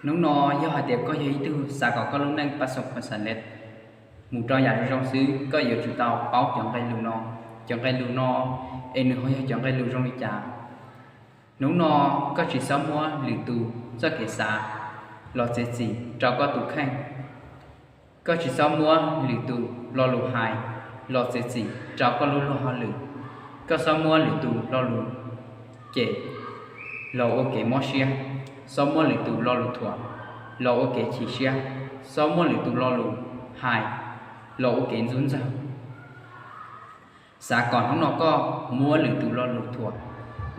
Hnub no yog hais tias koj yog ib tug xav kom koj lub neej pab xoo khuas xas les mus rau yam zoo zoo xwb, koj yuav tsum tau paub cov nqe lus no. Cov nqe lus no es nws ho yog cov nqe lus zoo li cas? Hnub no koj tsis txhob muab lwm tus txoj kev xav los txiav txim rau koj tus kheej. Koj tsis txhob muab lwm tus lo lus hais los txiav txim rau koj lub luag hauj lwm. Koj txhob muab lwm tus lo lus cem los ua kev mob siab, txhob muab lwm tus lo lus thuam los ua kev chim siab, txhob muab lwm tus lo lus hais los ua kev ntxub ntxaug. Xav kom hnub no koj muab lwm tus lo lus thuam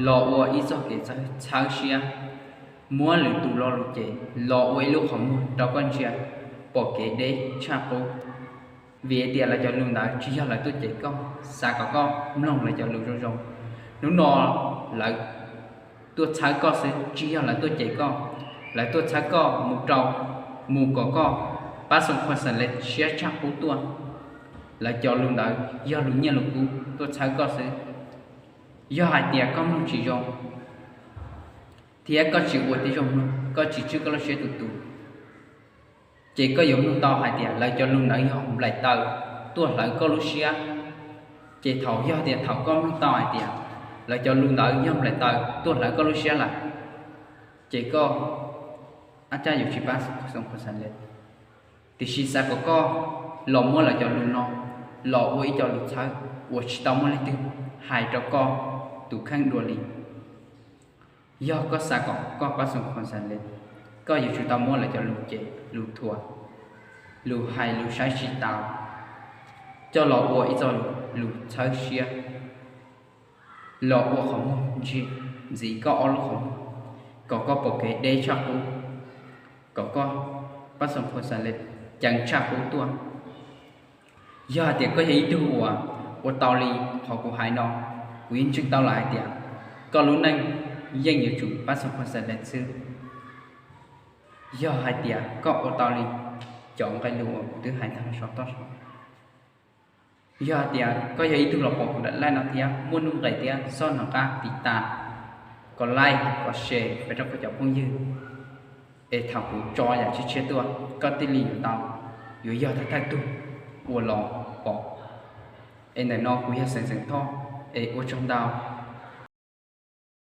los ua ib txoj kev txhawb siab, muab lwm tus lo lus cem los ua ib lub qhov muag rau koj ntsia pom kev deb tshaj qub. Vim tias lawv cov lus ntawd tsis yog lawv tuaj cem koj, xav kom koj mloog lawv cov lus zoo zoo. Hnub no lawv tuaj txhawb koj xwb, tsis yog lawv tuaj cem koj. Lawv tuaj txhawb koj mus rau, mus kom koj pab xoo khuas xas les siab tshaj qub tuaj. Lawv cov lus ntawd yog lus nyiaj lus kub tuaj txhawb koj xwb. Yog hais tias koj mloog tsis zoo thiab koj tsis ua tib zoo mloog, koj tsis tswj koj lub siab tus tus, ces koj yuav mloog tau hais tias lawv cov lus ntawd yog nplaim taws tuaj hlawv koj lub siab. Ces thaum yog tias thaum koj mloog tau hais tias lawv cov lus ntawd yog nplaim taws tuaj hlawv koj lub siab lawm, ces koj ab caj yuav tsis pab xoo khuas xas les. Tiam sis xav kom koj los muab lawv cov lus no los ua ib co lus txhawb uas tsis tau muaj leej twg hais rau koj tus kheej dua li. Yog koj xav kom koj pab xoo khuas xas les, koj yuav tsum tau muab lawv cov lus cem, lus thuam, lus hais lus saib tsis taus coj los ua ib co lus txhawb siab, los ua qhov muag ntsia ntxiv koj ob lub qhov muag, kom koj pom kev deb tshaj qub, kom koj pab xoo khuas xas les ceev tshaj qub tuaj. Yog hais tias koj yog ib tug uas ua tau li qhov kuv hais no, kuv yeej ntseeg tau lawm hais tias koj lub neej yeej yuav tsum pab xoo khuas xas les xwb. Yog hais tias koj ua tau li cov nqe lus uas kuv twb hais tag los toj so, yog hais tias koj yog ib tug los pom kuv daim live no thiab muaj nuj nqis thiab xob nov qab tiv tas, kom like kom share pab rau koj cov phooj ywg, es thaum kuv tso yam tshiab tshiab tuaj koj thiaj li yuav tau, yuav yog thawj thawj tug uas los pom. Es ntawm no kuv yog Xeev Xeem Thoj, es ua tsaug ntau.